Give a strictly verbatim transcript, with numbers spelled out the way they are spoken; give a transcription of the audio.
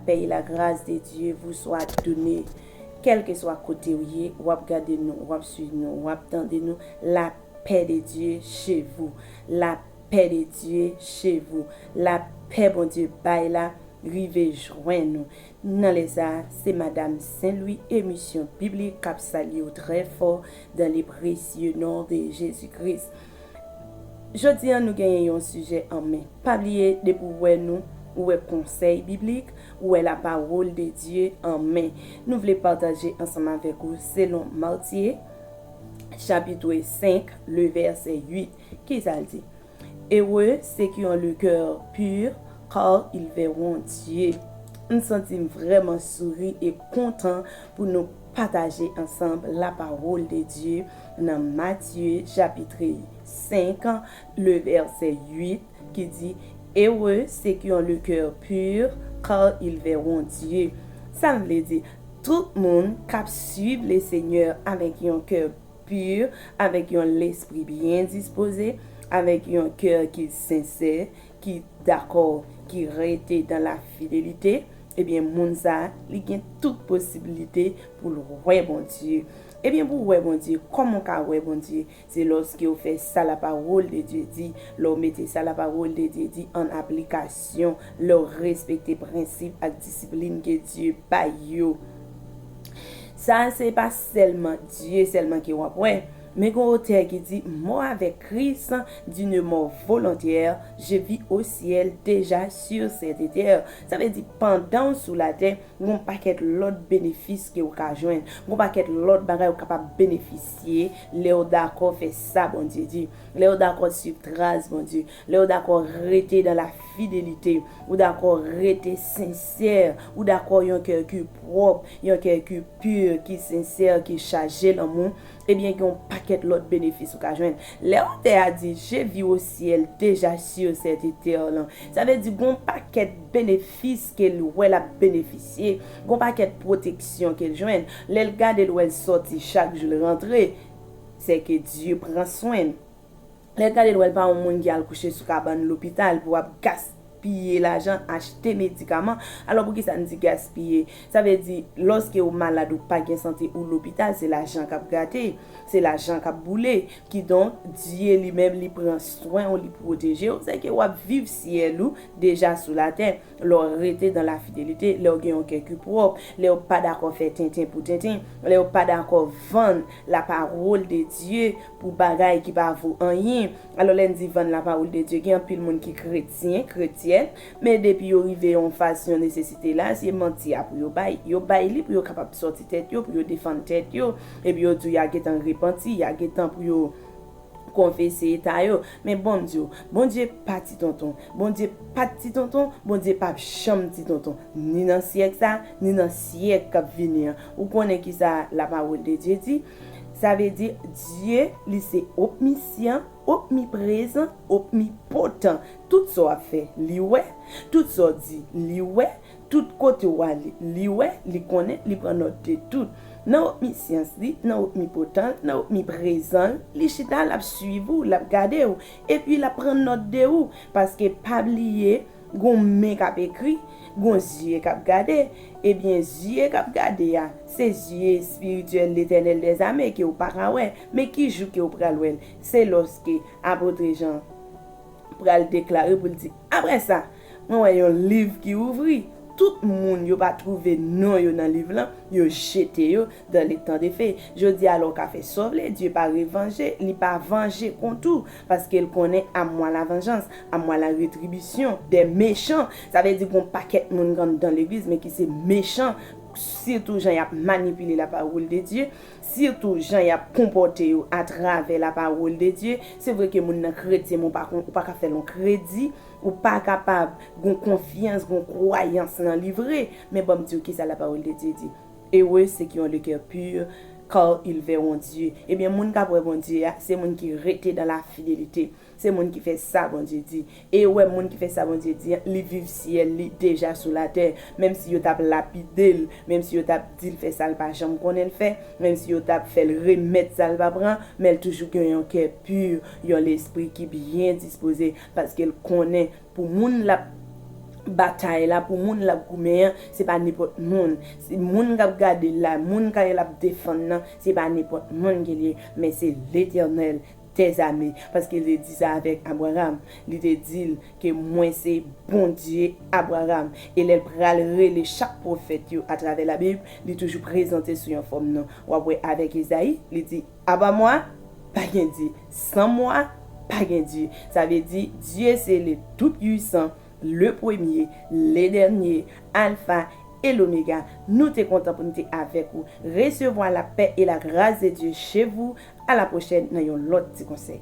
Paix et la grâce de Dieu vous soit donnée. Kèlkeswa kote w ye, w ap gade nou, w ap swiv nou, w ap tande nou, la paix de Dieu chez vous. La paix de Dieu chez vous. La paix Bondye bay la rive jwenn nou. Nan lè sa, se Madam Saint Louis, emisyon biblik k ap salye w trè fò dans le précieux nom de Jésus-Christ. Jodi a, nou genyen yon sijè an men. Pa bliye, depi w wè nou, ou wè konsèy biblik, ou wè la parole de Dieu an men. Nou vle pataje ansanm avèk ou selon Matye, chapitre cinq, le verset huit. Ki sa l di? Heureux ceux qui ont le cœur pur, car ils verront Dieu. M santi m vrèman souri e kontan pou nou pataje ansanm la parole de Dieu nan Matye chapitre cinq, le verset huit, ki di, Heureux ceux qui ont le cœur pur, car ils verront Dieu. Sa m vle di, tout moun k ap swiv le Senyè avèk yon kè pi, avèk yon lespri byen dispoze, avèk yon kè ki sensè, ki dakò, ki rete dans la fidélité, ebyen, moun sa a, li gen tout posiblite pou l wè Bondye. Ebyen, pou w wè Bondye, kòman w ka wè Bondye? Se lòske w fè sa la parole de Dieu di, lè w mete sa la parole de Dieu di an aplikasyon, lè w respekte prensip ak disiplin ke Dye bay yo. Sa a se pa sèlman Dye sèlman ke w ap wè, men gen yon otè ki di, Mort avec Christ d'une mort volontaire, je vis au ciel déjà sur cette terre. Sa vle di, pandan w sou latè, gen yon pakèt lòt benefis ke w ka jwenn, gen yon pakèt lòt bagay ou kapab benefisye lè w dakò fè sa Bondye di, lè w dakò swiv tras Bondye, lè w dakò rete dans la fidélité, ou dakò rete sensè, ou dakò yon kè ki pwòp, yon kè ki pi, ki sensè, ki chaje lanmou, ebyen, gen yon pakèt lòt benefis ou ka jwenn. Lè otè a di, Je vis au ciel déjà sur cette terre lan, sa vle di gen yon pakèt benefis ke l wè l ap benefisye, gen yon pakèt pwoteksyon ke l jwenn. Lè l gade l wè l sòti chak jou l rantre, sè ke Dye pran swen l. Lè l gade l wè l pa yon moun ki al kouche sou kabann lopital pou ap gaspiye lajan achte medikaman. Alò, poukisa n di gaspiye? Sa vle di, lòske ou malad, ou pa gen sante, ou lopital, se lajan k ap gate, se lajan k ap boule. Kidonk, Dye li menm, li pran swen w, li pwoteje w, sèke w ap viv syèl ou deja sou latè. Lè w rete dans la fidélité, lè w gen yon kè ki pwòp, lè w pa dakò fè tenten pou tenten, lè w pa dakò vann la parole de Dieu pou bagay ki pa vo anyen. Alò, lè n di vann la parole de Dieu, gen anpil moun ki kretyen, kretyèn, men depi yo rive yon faz, yon nesesite la, se manti a pou yo bay. Yo bay li pou yo kapab sòti tèt yo, pou yo defann tèt yo, epi yo di w y a gentan repanti, y a gentan pou yo konfese eta yo. Men bon m di w, Bondye pa ti tonton. Bondye pa t ti tonton, Bondye p ap janm ti tonton. Ni nan syèk sa, ni nan syèk k ap vini an. Ou konnen ki sa la parole de Dieu di? Sa vle di, Dye, li se omnisyan, omniprezan, omnipotan. Tout sa w ap fè, li wè. Tout sa w di, li wè. Tout kote w ale, li wè, li konnen, li pran nòt de tout. Nan omnisyans li, nan omnipotan l, nan omniprezan l, li chita, l ap swiv ou, l ap gade w, epi l ap pran nòt de ou, paske pa bliye, gon men k ap ekri, gon zye k ap gade. Ebyen, zye k ap gade a, se zye espirityèl Letènèl dèzame ke w pa ka wè. Men ki jou ke w pral wè l? Se lòske apot Jan pral deklare pou l di, Apre sa, mwen wè yon liv ki ouvri. Tout moun yo pa twouve non yo nan liv lan, yo jete yo dans l'étang de feu. Jodi a, lè w ka fè sa w vle, Dye pa revanje, li pa vanje kont ou, paske l konnen à moi la vengeance, à moi la rétribution des méchants. Sa vle di gen yon pakèt moun k anndan legliz, men ki se mechan, sitou jan y ap manipile la parole de Dieu, sitou jan y ap konpòte yo atravè la parole de Dieu. Se vre ke moun nan kretyen, men ou pa kon, ou pa ka fè l yon kredi, ou pa kapab gon konfyans, gon kwayans nan li vre. Men ban m di w kisa la parole de Dieu di. Heureux ceux qui ont le cœur pur, car ils verront Dieu. Ebyen, moun k ap wè Bondye a, se moun ki rete dans la fidélité. Se moun ki fè sa Bondye di. E wè, moun ki fè sa Bondye di an, li viv syèl li deja sou latè. Menm si yo t ap lapide l, menm si yo t ap di l fè sa l pa janm konnen l fè, menm si yo t ap fè l remèt sa l pa pran, men l toujou gen yon kè pi, yon lespri ki byen dispoze, paske l konnen pou moun l ap batay la, pou moun l ap goumen an, se pa nenpòt moun. Se moun k ap gade l la, moun kay l ap defann nan, se pa nenpòt moun ke l ye, men se Letènèl dèzame. Paske li te di sa avèk Abraram. Li te di l ke mwen se Bondye Abraram. E lè l pral rele chak pwofèt yo atravè Labib, li toujou prezante sou yon fòm non. W ap wè avèk Ezayi, li di, Apa mwa, pa gen Dye. San mwa, pa gen Dye. Sa vle di, Dye se le Tout-Puissant, le Premier, le Dernier, Alpha et l'Oméga. Nou te kontan pou nou te avèk ou. Recevez la paix et la grâce de Dieu chez vous. À la prochaine nan yon lòt ti konsèy.